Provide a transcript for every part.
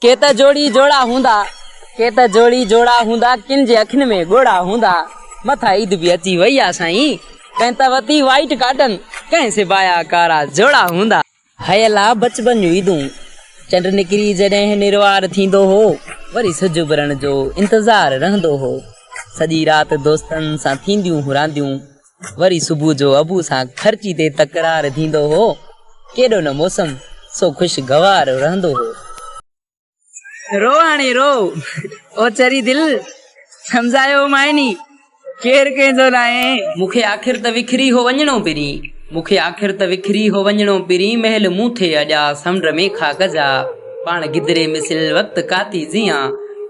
ڪي ته جوڙي جوڙا هوندا، ڪي ته جوڙي جوڙا هوندا، ڪن جي اکين ۾ ڳوڙها هوندا، مٿان عيد به اچي وئي آ سائين، ڪنهن ته وتي وائيٽ ڪاٽن، ڪنهن سبايا ڪارا جوڙا هوندا. هيل آ بچپن جون عيدون، چنڊ نڪري جڏهن نروار ٿيندو هو، وري سج اڀرڻ جو انتظار رهندو هو، سڄي رات دوستن سان ٿينديون هون رانديون، وري صبح جو ابو سان خرچي تي تڪرار ٿيندو هو، ڪيڏو نه موسم سو خوشگوار رهندو هو. رو هاڻي رو، او چري دل، سمجهايو مائني، ڪير ڪنهن جو ناهي. مون کي آخر ته وکري هو وڃڻو پرين، مون کي آخر ته وکري هو وڃڻو پرين، محل مون ٿئي اڏيا سمنڊ ۾ خاڪ جا، پاڻ گدري مثل وقت ڪاتي جيان،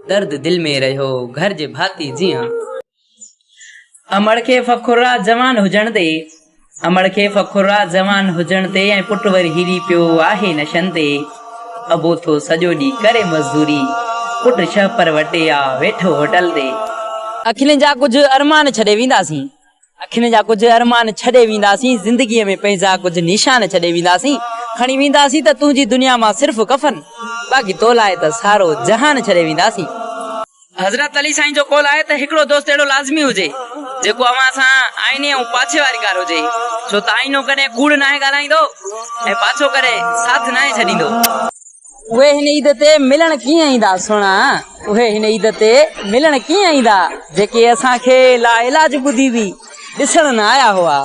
درد دل ۾ رهيو گهر جي ڀاتي جيان. امڙ کي فخر آ جوان هجڻ تي، امڙ کي فخر آ جوان هجڻ تي ۽ پٽ وري هري پيو آهي نشن تي، ابو ٿو سڄو ڏينهن ڪري مزدوري، پٽ شهپر وٽي آ ويٺو هوٽل تي. اکين جا ڪجهه ارمان ڇڏي وينداسين، اکين جا ڪجهه ارمان ڇڏي وينداسين، زندگيء ۾ پنهنجا ڪجهه نشان ڇڏي وينداسين، کڻي وينداسين ته تنهنجي دنيا مان صرف ڪفن، باقي تو لاء ته سارو جهان ڇڏي وينداسين. حضرت علي سائين جو قول آهي ته هڪڙو دوست اهڙو لازمي هجي جيڪو اوهان سان آئيني ۽ پاڇي واري ڪار هجي ڇو ته آئينو ڪڏهن ڪوڙ ناهي ڳالهائيندو ۽ پاڇو ڪڏهن ساٿ ناهي ڇڏيندو. اهي هن عيد تي ملڻ ڪيئن ايندا سهڻا اهي هن عيد تي ملڻ ڪيئن ايندا جيڪي اسان کي لاعلاج ٻڌي به ڏسڻ نه آيا هئا.